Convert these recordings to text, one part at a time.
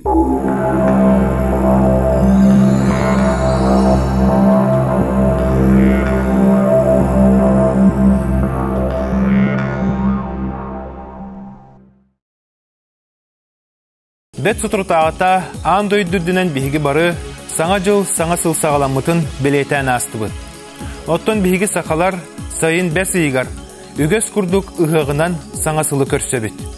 Бэт соторутааҕыта аан дойду үрдүнэн биһиги бары Саҥа дьыл, саҥа сыл саҕаламмытын бэлиэтээн аастыбыт. Оттон биһиги сахалар сайын бэс ыйыгар үгэс курдук ыһыаҕынан саҥа сылы көрсөбүт.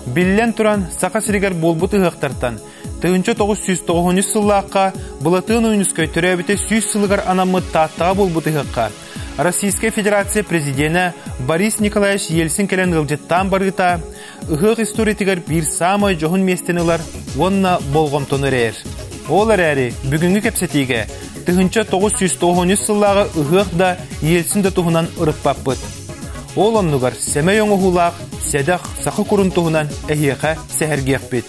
Биллэн туран, Саха сиригэр буолбут ыһыахтартан 1993 сыллаахха Былатыан Ойуунускай төрөөбүтэ 100 сылыгар анаммыт Тааттаҕа буолбут ыһыахха Российскай Федерация президенэ Борис Николаевич Ельцин кэлэн ыалдьыттаан барыыта ыһыах историятыгар биир саамай дьоһун миэстэни ылар уонна болҕомтону эрэйэр. Ол эрээри бүгүҥҥү кэпсэтиигэ 1993 сыллааҕы ыһыах да Ельцин да туһунан ырыппаппыт. Ол оннугар сэмэй оҥоһуулаах сэдэх саха курун туһунан эһиэхэ сэһэргиэхпит.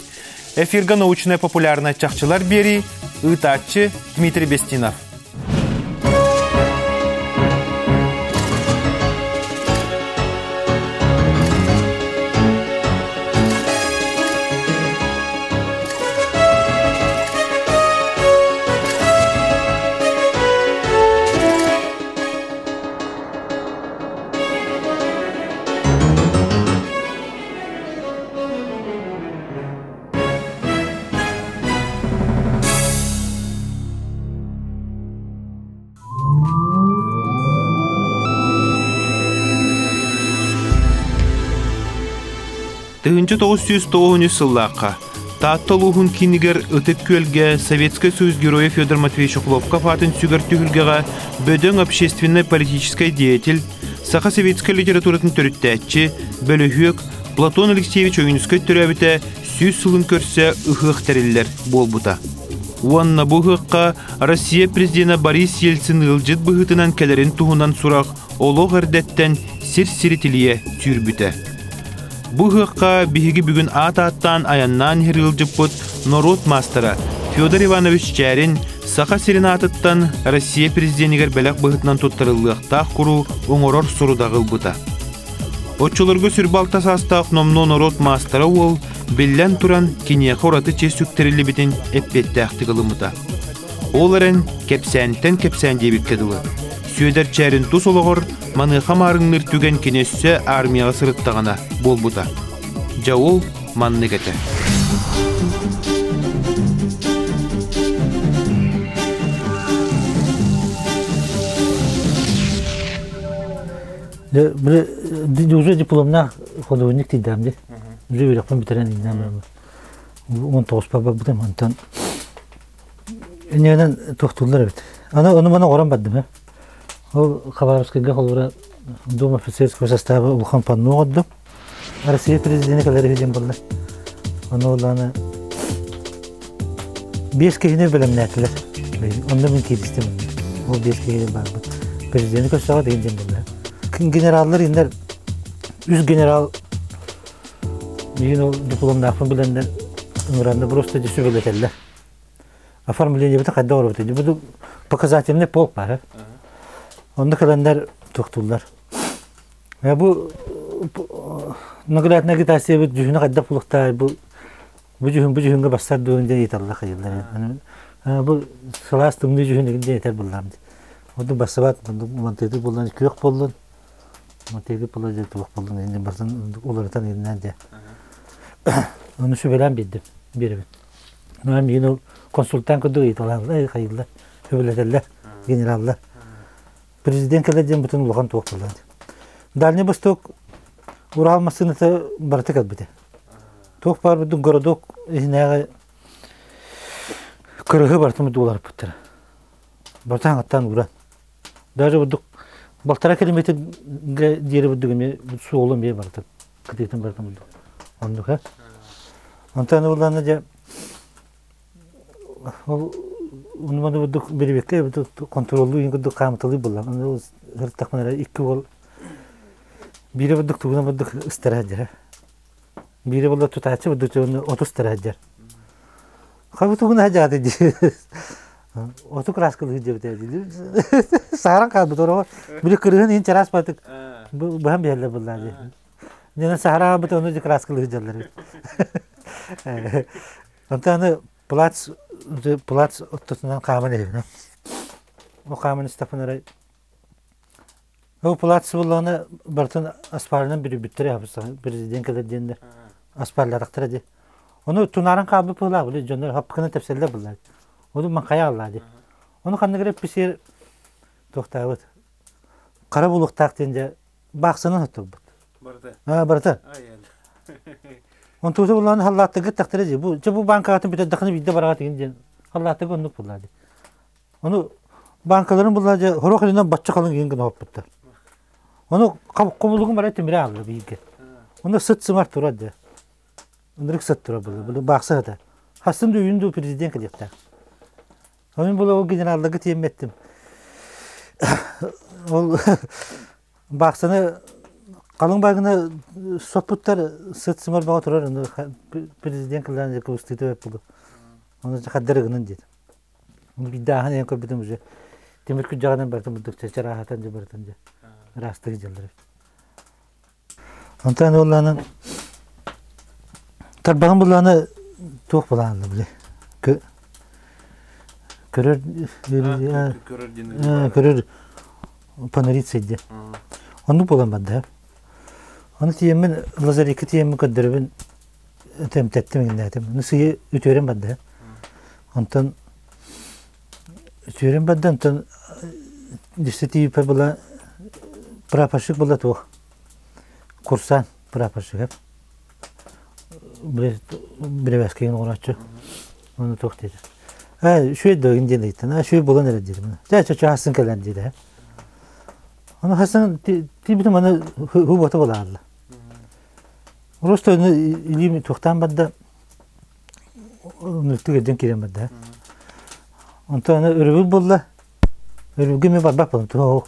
Эфирга научнай-популярнай чахчылар биэрии ыытааччы Дмитрий Бестинов. 1993 сыллаахха Таатта улууһун киинигэр Ытык Күөлгэ Советскай Союз Геройа Федор Матвеевич Охлопков аатын сүгэр түһүлгэҕэ бөдөҥ общественнай-политическай деятель, саха советскай литературатын төрүттээччи, бөлүһүөк Платон Алексеевич Ойуунускай төрөөбүтэ 100 сылын көрсө ыһыах тэриллэр буолбута. Уонна бу ыһыахха Россия президенэ Борис Ельцин ыалдьыт быһыытынан кэлэрин туһунан сурах олох эрдэттэн сир-сири тилийэ сүүрбүтэ. Бу ыһыахха биһиги бүгүн аат ааттаан айаннаан иһэр ыалдьыппыт норуот маастара Федор Иванович Чээрин Саха сирин аатыттан Россия президенигэр бэлэх быһыытынан туттарыллыахтаах куру оҥорор сорудаҕы ылбыта. Оччолорго сүрбалта саастаах номнуо норуот маастара уол, биллэн туран, киниэхэ ураты чиэс сүктэриллибитин эппиэттээхтик ылыммыта. Ол эрэн, кэпсээнтэн кэпсээн диэбиккэ дылы, Сүөдэр Чээрин тус олоҕор маныаха маарыҥныыр түгэн кини өссө армияҕа сырыттаҕына буолбута. Дьэ ол маннык этэ. Дьэ, били уже дипломнаах художник тиийдэм дии. Уже үөрэхпин бүтэрэн ииннээн 19 барбытым онтон иннинэн туохтууллар эбит. Аны ону маны оҥорон бардым ээ. Ол Хабаровскайга холобура Дом офицерского состава улахан панно оҥордум. Россия президенэ кэлэр үһү диэн буолла. Ону ол биэс киһини бэлэмнээтилэр. Онно мин кииристим. Ол биэс киһи баарбыт. Президени көрсөҕө деген диэн буолла. Генераллар иннэр үс генерал миигин ол дипломнаахпын билэннэр ыҥыранна просто дьэ сүбэлэтэллэр. Оформлениебыта хайдах оҥоробут Бу показательный полк баар. Онно кэлэннэр туохтууллар. Бу наглядная агитациябыт дьүһүнэ хайдах булуохтаай бу бу дьүһүн бу дьүһүҥҥэ барсар дуо диэн ыйыталлар хайыллар. Бу сылаас тымныы дьүһүн диэн этэр буллаам. Онтун барсыбат мантыытык буллан күөх буоллун мантыытык буолла дьэ туох буоллун иннин барытын уларытан иннинэн дьэ. Ону сүбэлээн биэрдим биэрэбин. Ну миигин ол консультант курдук ыйыталааллар хайыыллар сөбүлэтэллэр генераллар. Президент кэлэр диэн бүтүн улахан туох буолла. Дальний Восток Урал массыыната барыта кэлбитэ. Туох баар бүтүн городок иһинээҕи кырыһы барытын уларыппыттара. Барыта хаҥаттан уран. Даже бурдук балтара километрга диэри бурдук эмиэ суолу эмиэ барытын кытыытын барытын бурдук. Оннук ха. Онтон ыллана дьэ Ол ону бурдук билбиккэ контроллуу иһин курдук хаамыталыы буолла. Ону сырыттахпына эрэ икки уол биирэ бурдук тугунан бурдук ыстара сылдьара. Биирэ буолла тутааччы бурдук оту ыстара сылдьар. Хабы тугун сылдьааты дии. Оту краскалыы сылдьабыт дии. Сааран хаалбыт ороҕо. Били кырыһын иһин чараас баатык быһан биһэллэр буоллаа дии. Дьэ саһараабыт ону краскалыы сылдьаллар эбит. Онтон аны плац плац ортотунан хааман иһэбин. Ол хааман истэхпинэ эрэ ол плац буоллаҕына барытын аспаалынан бүрүйбүттэрэ президент кэлэр диэннэр аспааллаатахтара дии. Ону тунааран хаалбыт быһыылаах били дьоннор хаппыкына тэпсэллэр буоллар. Ону маҥхайа аллаа дии. Ону ханнык эрэ эпписиэр туохтаабыт хара булуохтаах диэн дьэ баахсанан оттолбут. Барыта. Аа, барыта. Онтугута буллаан халлааттарга тахтара дии. Бу дьэ бу банкаҕатын бүтэрдэххинэ биирдэ бараҕат игин диэн халлааттарга оннук буллаа дии. Ону банкаларын буллаа дьэ хоруох илинэн бачча халыҥ игин гына хоппуттар. Ону хобулугун бара тимирэ аалла бииргэ. Ону сыт-сымар турар дьэ. Ынырык сыт турар булла. Бу баахса сыта. Хастын да үйүн дуу президент кэлиэхтээх. Онон була ол генералларга тиэммэттим. Ол баахсаны халыҥ баагына соппуттар сыт-сымар баҕа турар ону президент кылаан кыбыстыыта бэрт буолу. Ону хаддар гынан диэтим. Ону биирдэ ааһан көрбүтүм уже тимир күрдьэҕинэн барытын бурдук чарааһатан дьэ барытын дьэ ыраастык дьаллар эбит. Онтон уоллаанан тарбаҕым буллаана туох булаанна били көрөр көрөр панорица диэн. Оннук буолан барда. Ону тиийэммин лазарекка тиийэммин көрдөрөбүн тэмтэттим иҥнээтим. Ону сыйы үтүөрэн барда. Онтон үтүөрэн барда, онтон дьиссэ тиийиппэр була прапорщик була туох курсан прапорщига биребэскиген оҥорооччу ону туох диэтэ ээ үчүгэй да диэн ыйыттан ээ үчүгэй буолан эрэр диэтим чэ чэ хассын кэлэн диэтэ ону хассын тиийбитим аны хубата буолаалла просто илиим туохтаан барда Нүктү кэрдэн киирэн барда. Онтон аны өрөбүл буолла. Өрөбүлгэ эмиэ барбат буоллум. Туох.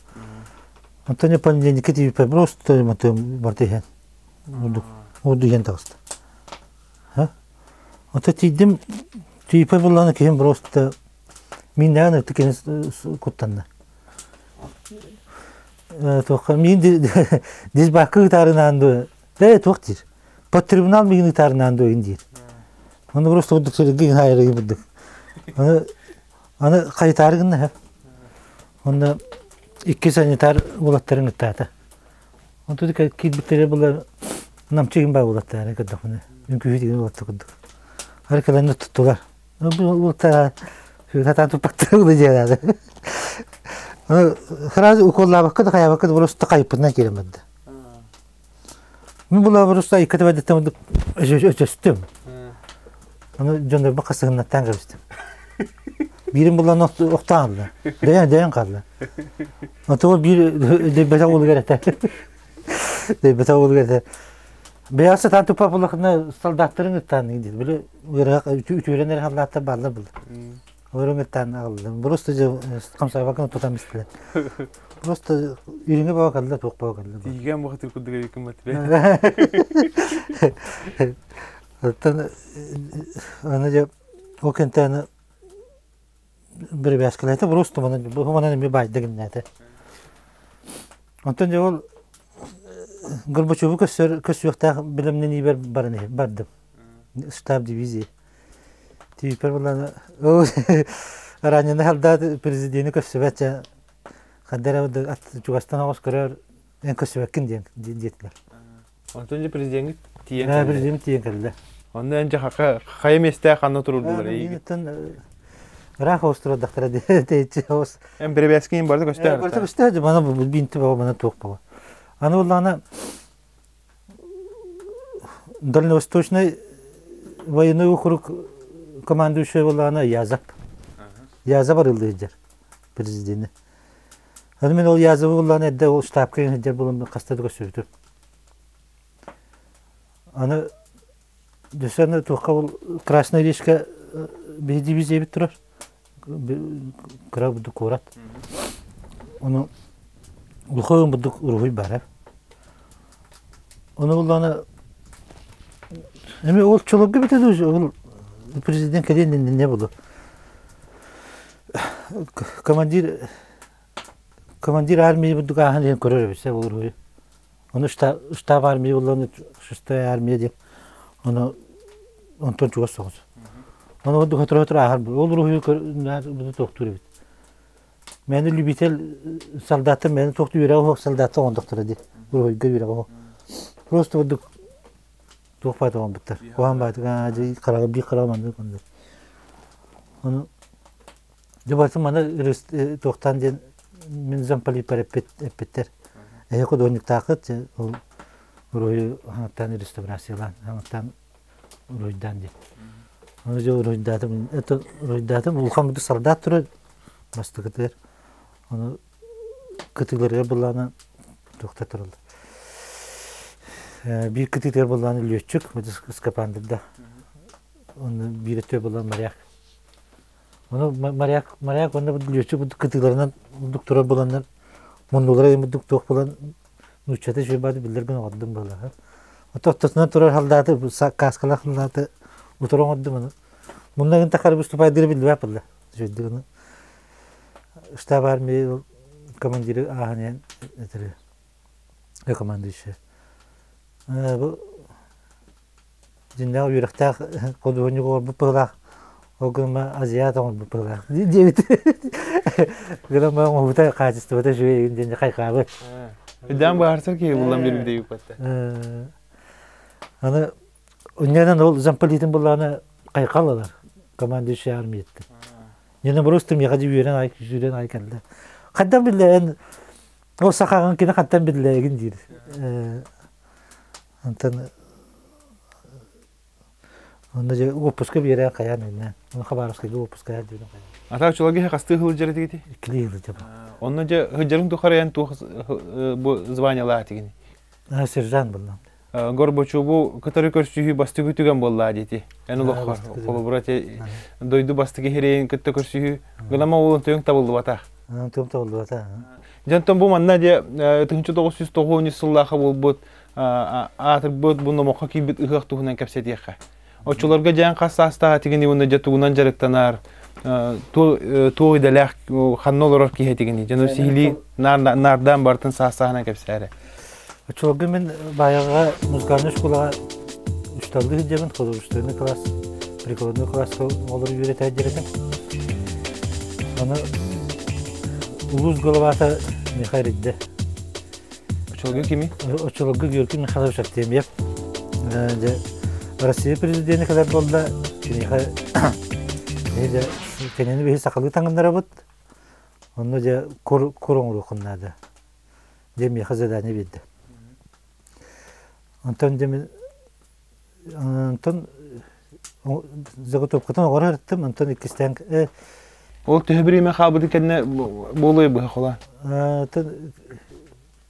Онтон понедельникка тиийбиппэр просто барда иһэн. Ордук ордук иһэн таҕыста. Онтон тиийдим, тиийпэр буоллаҕына киһим просто мииннээҕин ытык кини куттанна. Туохха миин дисбакка ыытаарынаан дуо? Ээ туох диир. Под трибунал миигин ыытаарынаан дуо диир. Ону просто бурдук сиргэ хаайырыгы бурдук. Аны аны хайытаары гынна Онно икки санитар уолаттарын ыттаата. Онтон киирбиттэрэ була намчыгын баа уолаттара көрдөхпүнэ. Үҥкүүһү деген уолаттар курдук. Ары кэлэннэр туттулар. Уолаттара сатаан туппаттара була дьиэлээдэ. Аны сразу уколлаабакка да хайаабакка да просто хайыппытынан киирэн барда. Мин була просто икки табайдаттан өчөстүм. Аны дьоннорбун хасыһыннаттаан кэбистим. Биирин булан охтоон алла. Дэйэн дэйэн хаалла. Отугу биир дөйбөтөх уолугар этэ. Дөйбөтөх уолугар этэ. Бэйэҕэ сатаан туппа буллахына солдаттарын ыттаан диир. Били ыарыһах үтүөрэн эрэ солдаттар бааллар булла. Олорун ыттаан аҕаллым. Просто хамсаабакка тутан истилэр. Просто үрүҥэ баҕа кэллэ, туох баҕа кэллэ. Тиийгэн бухатыр курдук эбиккин баттыбе. Оттон аны дьэ ол кэнтэни бирибээскэлээтэ просто манан бу манан эмиэ баайда гиннээтэ. Онтон дьэ ол Горбачеву көссөр көссүөхтээх билэмнэниибэр баран бардым. Штаб дивизии. Тиийпэр булан раненый солдат президени көссүбэт чэ ханна эрэ чугастан оҕус көрөр эн көссүбэккин диэн диэтилэр. Онтон дьэ президеҥҥит тиийэн кэллэ. Президент тиийэн кэллэ. Онно эн дьэ хайа миэстээх ханна турурдулар эйигин? Ыраах оҕус турардахтара тэйиччи оҕус. Эн бэрэбээскиин барыта көстөөр. Барыта көстөөр мана бинти баҕа мана туох баҕа. Аны буллаҕына Дальневосточный военный округ командующая буоллаҕына Язов. Язов арыллыы сылдьар президени. Аны мин ол Язовы буллаҕына эрдэ ол штабка сылдьар буолан хаста да көрсүбүтүм. Аны аны туохха ол Красная Речка биһи дивизиябит турар. Кыра бурдук куорат. Ону улахан бурдук уруһуй баара. Ону буллаҕына эми ол чолорго бүтэ дуу ол президент кэлиэн иннинэ булу. Командир командир армии бурдук ааһан иһэн көрөр эбит ол уруһуйу. Ону штаб армии буллаҕына шестая армия диэн ону онтон чугас соҕус. Ону ордук сотору-сотору ааһар ол уруһуйу көр туохтуур эбит. Мээнэ любитель солдаттар мээнэ туохтуу үөрэҕэ суох солдаттар оҥордохторо дии. Уруһуйга үөрэҕэ суох. Просто курдук туох баайта оҥорбуттар. Куһаҕан баайтык аа дьэ хараҕы биир хараҕы маннык оннук. Ону дьэ барытын маны туохтаан диэн мин замполиппар эппит эппиттэр. Эһи художниктааххыт ол уруһуйу хаҥаттаан реставрациялаан хаҥаттаан уруһуйдаан диэн. Ону дьэ уруһуйдаатым это уруһуйдаатым улахан буду солдат турар бастакытыгар ону кытыыларыгар былаана туохта тураллар. Биир кытыытыгар былаана лүөччүк скапандрда. Оны биир өттүгэр былаан моряк. Ону моряк моряк онно лүөччүк кытыыларынан бурдук турар буланнар муннулара бурдук туох булан нууччата үчүгэй баҕайы биллэр гына оҥордум быһыылаах. Ортотунан турар халдааты кааскалаах халдааты утары оҥордум аны. Мунна гын тахары выступайдыыры биллибэт буолла. Үчүгэйдик аны штаб армии командиры ааһан иһэн этэрэ командующая. Бу Дьиҥнээх үөрэхтээх худуоһунньук оҥорбут быһыылаах, ол гынан азиат оҥорбут быһыылаах диэбит. Гынан баран оҥоһуута хаачыстыбата үчүгэй диэн хайҕаабыт. Дээн быһаарсар киһи буллан биэрбит диэбиппэттэ. Аны унньанан ол замполитын буллаҕына хайҕал ылар командующий армияттан. Ньана просто миэхэ дьи үөрэн ай сүүрэн ай кэллэ. Хайдах биллэ эн ол сахаҕын кини хантан биллээгин диир. Онтон онно дьэ уоппуска биэрэн хайаан иннэ. Ону Хабаровскайга уоппуска диэн хайаан. Ата оччолорго хастыы сылдьар этигити? Иккилии сылдьабын. Онно дьэ сылдьарын тухары эн туох бу званиялаах этигини? Сержант буллам. Горбачеву кытары көрсүһүү бастакы түгэн буоллаа диэти. Эн олоххор холобура дойду бастакы хирэйин кытта көрсүһүү гынама уолун тойон табыллыбатах. Тойон табыллыбата. Дьонтон бу манна дьэ 1990 сыллааха буолбут аатырбыт бу номоххо киирбит ыһыах туһунан кэпсэтиэххэ. Оччолорго дьээн хас саастаах этигини уонна дьэ тугунан дьарыктанар, туох идэлээх ханна олорор киһи этигини дьону сиһилии наардаан барытын саастааһынан кэпсээрэ. Оччолорго мин Баайаҕаҕа музыкальнай школаҕа учууталлыы сылдьабын, художественный класс, прикладной класска оҕолору үөрэтээддэр этим. Аны улуус главата Михаил Ридде Оччолорго кими? Оччолорго Георгий Михайлович Артемьев. Дьэ, Россия президенэ кэлэр буолла, киниэхэ дьэ, кинини биһи сахалыы таҥыннарабыт. Онно дьэ кур, кур оҥоруоххун наада. Дьэ, миэхэ задание биэрдэ. Онтон дьэ мин онтон заготовкатын оҥоро сырыттым, онтон иккистээн Ол төһө бириэмэ хаалбытын кэннэ буолуой быһа хола?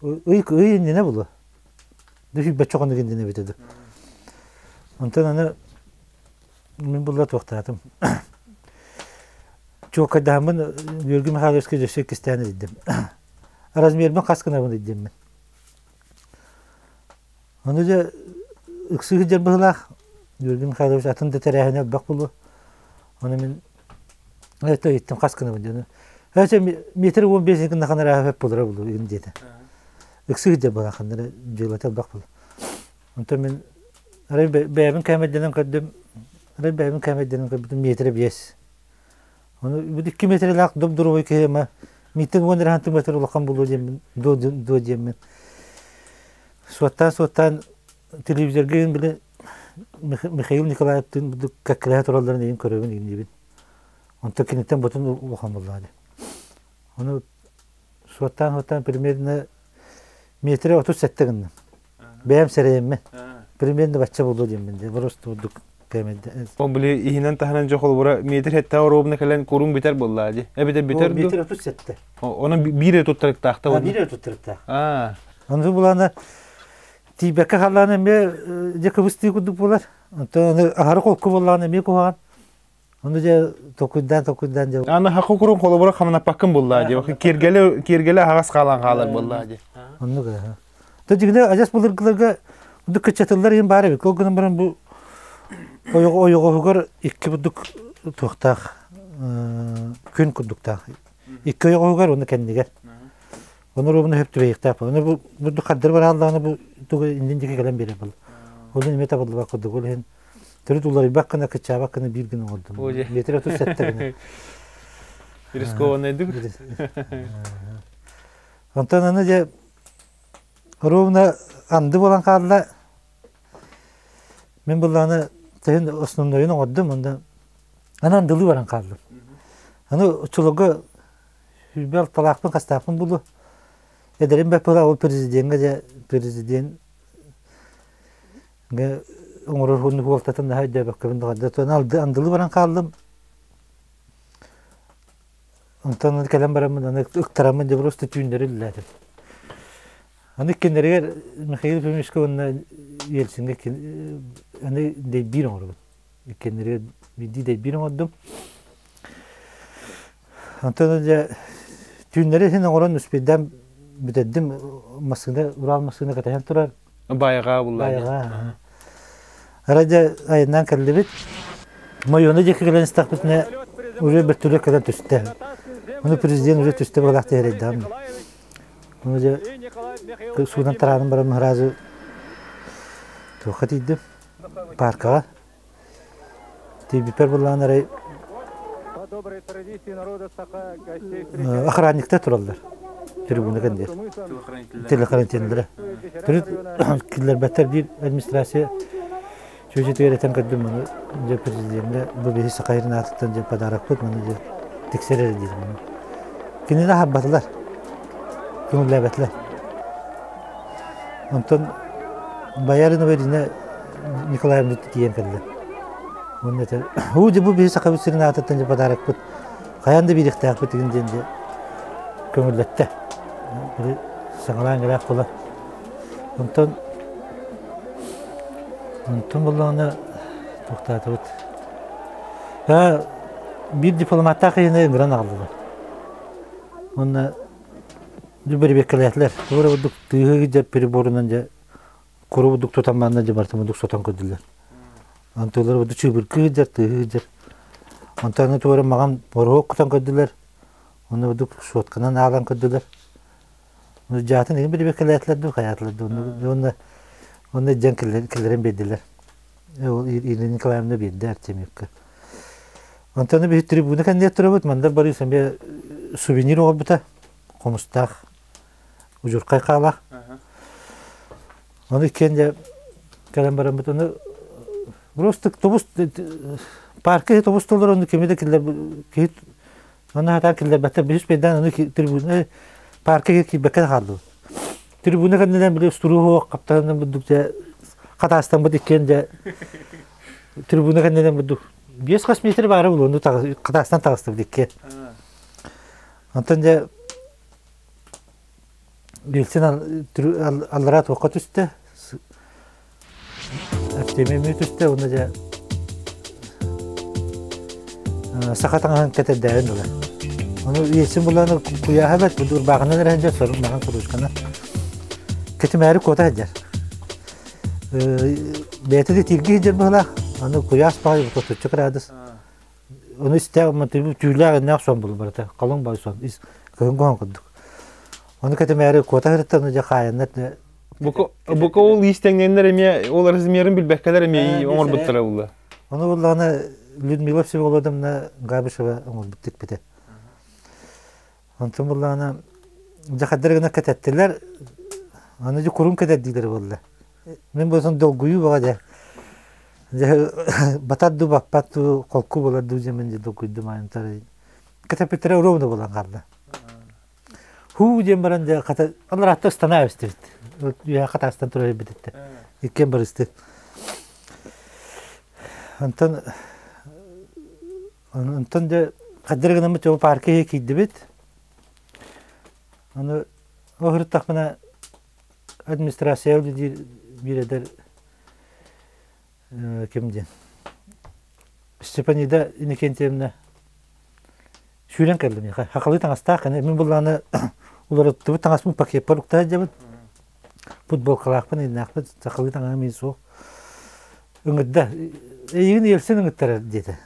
Ый ый иннинэ булуо. Дүһүйбэччэ хонук иннинэ эбитэ дуу. Онтон аны мин булла туохтаатым. Чуоккайдаһаммын Георгий Михайловичка дьөссө иккистээн илдим. Размербин хас гынабын илдиммин. Ону дьэ ыксыы сылдьар быһыылаах Георгий Михайлович атын да тэрээһинэ элбэх буолуо. Ону мин это ыйыттым хас гынабын диэн. Өсө метр 15 гыннахан эрэ хөп буолара буолуо игин диэтэ. Ыксыы сылдьар быһыылаах ханна дьыалата элбэх буолуо. Онтон мин арай бэйэбин кээмэйдэнэн көрдүм, арай бэйэбин кээмэйдэнэн көрбүтүм метрэ биэс. Ону бу икки метрэлээх доп-доруобай киһи ама мииттэн уон эрэ сантиметр улахан буолуо диэммин дуо дуо диэммин Суоттаан-суоттаан телевизорга игин били Михаил Николаевтыын бурдук кэккэлэһэ туралларын игин көрөбүн игин диибин. Онтон киниттэн бутун улахан буоллаҕа дии. Ону суоттаан-суоттаан примерно метрэ 37 гынным. Бэйэм сэрэйэммин. Примерно бачча буолуо диэммин дии. Просто бурдук кэмэйдэ. Ол били иһинэн таһынан дьэ холобура метр хэтте оруобуна кэлэн курун бүтэр буоллаа дии. Эбэтэр бүтэр ду? Метр 37. Онон биир эрэ туттарыктаахта Биир эрэ туттарыктаах. Аа. Ону булаана тиийбэккэ халлаан эмиэ дьэ кыбыстыы курдук буолар. Онтон аны аһары холку буоллаҕына эмиэ куһаҕан. Ону дьэ толкуйдаан толкуйдаан дьэ. Аны хакы курун холобура хамнаппаккын буллаа дии. Киэргэлэ киэргэлэ аһаҕас хаалан хаалар буоллаа дии. Оннук ээ. То дьиҥинэ адьас былыргыларга бурдук кыччатыллар иһин баар эбит. Ол гынан баран бу ойоҕоһугар икки бурдук туохтаах күн курдуктаах. Икки ойоҕоһугар уонна кэннигэр. Ону ровно хөп түбэйиэхтээх. Ону бу бурдук хардыр барааллаҕына бу тугу иннин диэки кэлэн биэрэр буолла. Ол эмиэ табыллыбат курдук. Ол иһин Төрүт уларыйбат гына, кыччаабат гына биир гына оҥордум. Метр 37 гына. Рискованнайдык. Онтон аны дьэ ровно анды буолан хаалла. Мин былааны тыһын основнойун оҥордум, онно аны андылыы баран хааллым. Аны оччолорго сүүрбэ алталаахпын хастаахпын булу. Эдэрим бэппэла ол президеҥҥэ дьэ президент оҥорор хуолтатын наһаа өйдөөбөккөбүн даҕаны андылыы баран хааллым. Онтон кэлэн бараммын аны ыктараммын дьэ просто түүннэри үлэлээтим. Аны иккиннэригэр Михаил Ефимовичка уонна Ельциҥҥэ аны дэйбиир оҥоробут. Иккиннэригэр биирдии дэйбиир оҥордум. Онтон дьэ түүннэри иһин оҥорон успейдаан бүтэрдим. Массыына, Урал массыына кэтэһэн турар. Байҕаа булла. Байҕаа. Арай дьэ айаннаан кэллибит. Мойуону диэки кэлэн истэхпитинэ уже бөртөлүөт кэлэн түстэ. Ону президент уже түстэ быһалаах тиһэрэйдэҕим. Ону дьэ суунан тараанан баран сразу туохха тиийдим? Паркаҕа. Тиийбиппэр былаан арай охранниктар тураллар. Трибуна кэннигэр. Телохранителлэрэ. Төрүт киллэрбэттэр биир администрация чүөчэтигэр этэн көрдүм маны дьэ президеҥҥэ бу биһи Саха сирин аатыттан дьэ подарокпыт маны дьэ тиксэр эрэ диир маны. Кинини аһарбатылар. Көҥүллээбэтилэр. Онтон Бояринова Ирина Николаевна тиийэн кэллэ. Уонна этэр, уу дьэ бу биһи Сахабыт сирин аатыттан дьэ подарокпыт хайаан да биэриэхтээхпит игин диэн дьэ көҥүллэттэ. Били саҥалаан кэлээх буолан. Онтон онтон буоллаҕына туохтаатыбыт. Биир дипломаттаах киһини ыҥыран аҕаллылар. Уонна бэрэбиэркэлээтилэр. Тугу эрэ курдук тыаһы дьэ приборунан дьэ куру бурдук тутан манна дьэ барытын бурдук сотон көрдүлэр. Антылар бурдук чыыбыркыы сылдьар, тыаһыы сылдьар. Онтон аны тугу эрэ маҕан моруок кутан көрдүлэр. Ону бурдук сотканан аалан көрдүлэр. Ону дьаатын игин бэрэбиэркэлээтилэр дуу, хайаатылар дуу. Уонна уонна дьэн киллэрэн биэрдилэр. Ол Ирина Николаевна биэрдэ Артемьевка. Онтон биһи трибуна кэннигэр турабыт, Мандар Борис эмиэ сувенир оҥорбута, хомустаах, удьурхай хаалаах. Ону иккиэн дьэ кэлэн бараммыт, ону просто тобус парка тобус толору ону кими да киллэр киһи ону хатаан киллэрбэттэр биһис пейдаан ону трибуна парка киирбэккэ хааллыбыт. Трибуна кэннинэн били устуруу хаптаһынан бурдук дьэ хатаастаммыт иккиэн дьэ трибуна кэннинэн бурдук 5 метр баара булуону хатаастан таҕыстыбыт иккиэн. Онтон дьэ Ельцин аллараа туохха түстэ, Артемий эмиэ түстэ уонна дьэ саха таҥаһын кэтэрдээбин ылар. Ону Ельцин булан куйааһа бэрт, бу ырбаахынан эрэ сылдьар, сорун маҥан куруусканан. Кэтимээри куота сылдьар. Бэйэтэ да тииргэ сылдьар быһыылаах, аны куйаас баҕайы отучча градус. Ону истээх түүлээх иннээх сон булу барыта, халыҥ баҕайы сон, ис кыһын куһаҕан курдук. Ону кэтимээри куота сырыттан дьэ хаайаннар Бука ол иистэҥнэннэр эмиэ ол размерын билбэккэлэр эмиэ оҥорбуттара буолла. Ону буоллаҕына Людмила Всеволодовна Габышева оҥорбут тикпитэ. Онтон буоллаҕына дьэ хаддар гына кэтэттилэр. Аны дьэ курун кэтэрдиилэр буолла. Мин буолсан долгуйуу баҕа дьэ. Дьэ батар дуу баппат дуу холку буолар дуу дьэ мин дьэ долгуйдум айымтар. Кэтэппиттэрэ ровно буолан хаалла. Һуу диэн баран дьэ хата аллараатта ыстана эбистибит. Үөһэ хатаастан турар эбит Иккиэн барыстык. Онтон онтон дьэ хаддыр гынаммыт ол парка иһи киирдибит. Аны оһырыттахпына администрация диир биир эдэр ким диэн Степанида Иннокентьевна сүүрэн кэллим миэхэ. Хахалыы таҥастаах кэнэ мин буллааны уларыттыбыт таҥаспын пакеппар укта сылдьабын. Футболкалаахпын, иннээхпин, сахалыы таҥаһым мин суох. Ыҥырда. Эйигин Ельцин ыҥыттарар диэтэ.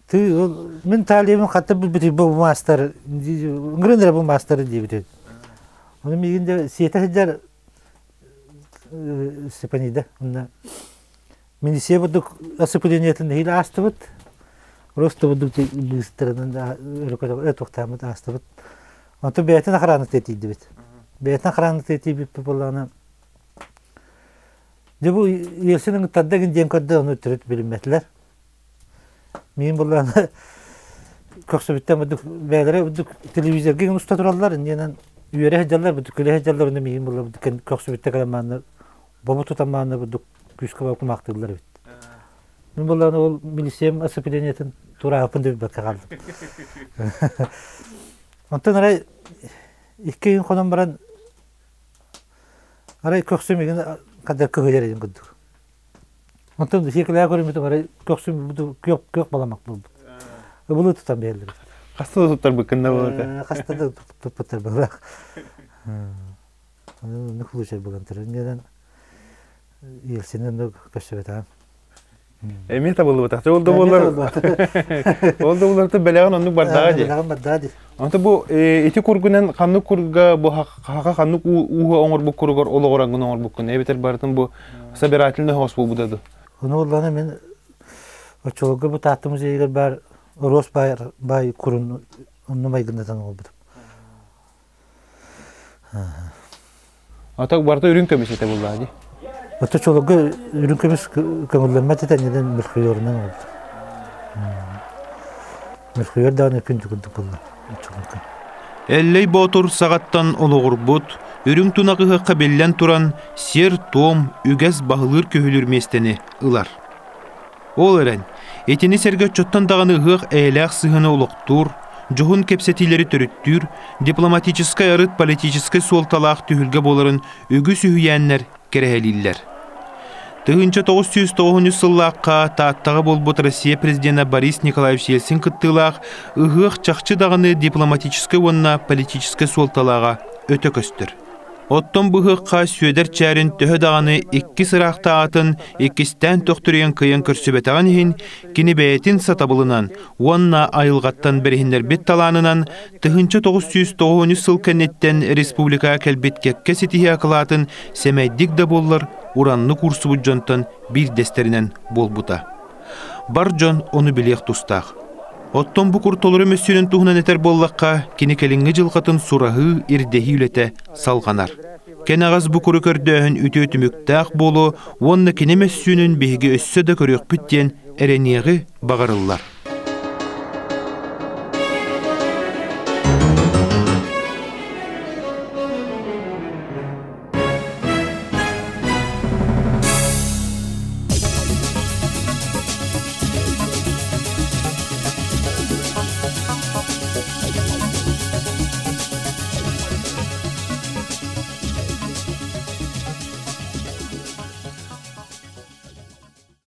Ты ол мин талиябын хатта билбитим бу маастар ыҥырын эрэ бу маастары диэбитим. Ону миигин дьэ сиэтэ сылдьар Степанида онно. Милиция бурдук оцеплениетын нэһиилэ аастыбыт. Просто бурдук быыстарынан өрө аастыбыт. Онтон бэйэтин охраната тиийдибит. Бэйэтин охраната тиийбиппит буоллаҕына дьэ бу Ельцин ыҥыттарда гын диэн көрдө, ону төрүт билиммэтилэр. Миин буоллаҕына көхсүбүттэн бурдук бэйэлэрэ бурдук телевизорга гын уста тураллар, иннинэн үөрэ сылдьаллар, бурдук күлэ сылдьаллар, онно миин буолла бурдук көхсүбүттэн кэлэн маанна бобу тутан маанна бурдук күүскэ кумаахтыыллар эбит. Мин буоллаҕына ол милициям оцеплениетын турааппын да билбэккэ хааллым. Онтон арай икки күн хонон баран арай көхсүм игин хаддар көһүлэр этим курдук. Онтон сиэкилэҕэ көрүммүтүм арай көхсүм күөх күөх баламак буолбут. Ыбылы тутан биэрэллэр. Хаста да туттарбыккын да буолата. Хаста да туппуттар быһылаах. Оннук случай буолан турар. Иннинэн Ельцини онно көрсүбэтэҕим. Эмиэ табыллыбатах. Ол да буоллар ол да буоллар бэлэҕин оннук бардаҕа дии. Бэлэҕин бардаҕа дии. Онто бу ити кургунан ханнык курга бу хаха ханнык ууһа оҥорбут куругар олоҕурангын оҥорбуккун эбэтэр барытын бу собирательный хоос буолбута ду. Ону буоллаҕына мин оччолорго бу Таатта музейыгар баар Рос баай баай курун онну майгыннатан оҥорбутум. А так барыта үрүҥ көмүс этэ буоллаҕа дии. Ото чолорго үрүҥ көмүс көҥүллэммэт этэ иннинэн мельхиорунан оҥорбут. Мельхиор даҕаны күндү курдук буолла оччолорго. Эллэй Боотур саҕаттан олоҕурбут, үрүҥ тунах ыһыахха биллэн туран, сиэр-туом, үгэс баһылыыр-көһүлүүр миэстэни ылар. Ол эрэн, итини сэргэ оччоттон даҕаны ыһыах эйэлээх сыһыаны олохтуур, дьоһун кэпсэтиилэри төрүттүүр, дипломатическай арыт политическай суолталаах түһүлгэ буоларын үгүс үһүйээннэр кэрэһэлииллэр. 1993 сыллаахха Тааттаҕа буолбут Россия президенэ Борис Николаевич Ельцин кыттыылаах ыһыах чахчы даҕаны дипломатическай уонна политическай суолталааҕа өтө көстөр. Оттон быһыахха Сүөдэр Чээрин төһө даҕаны иккис ыраахтааҕытын иккистээн төхтүрүйэн кыайан көрсүбэтэҕин иһин, кини бэйэтин сатабылынан уонна айылҕаттан бэриһиннэрбит талаанынан 1993 сыл кэнниттэн республикаҕа кэлбит кэккэ ситиһии акылаатын сэмэйдик да буоллар ураннык уурсубут дьонтон биирдэстэринэн буолбута. Бар дьон ону билиэх тустаах. Оттон бу куртолору мөссүөнүн туһунан этэр буоллахха, кини кэлиҥҥи дьылҕатын сураһыы, ирдэһии үлэтэ салҕанар. Кэнэҕэс бу куру көрдөөһүн үтүө түмүктээх буолуо уонна кини мөссүөнүн биһиги өссө да көрүөхпүт диэн эрэниэҕи баҕарыллар.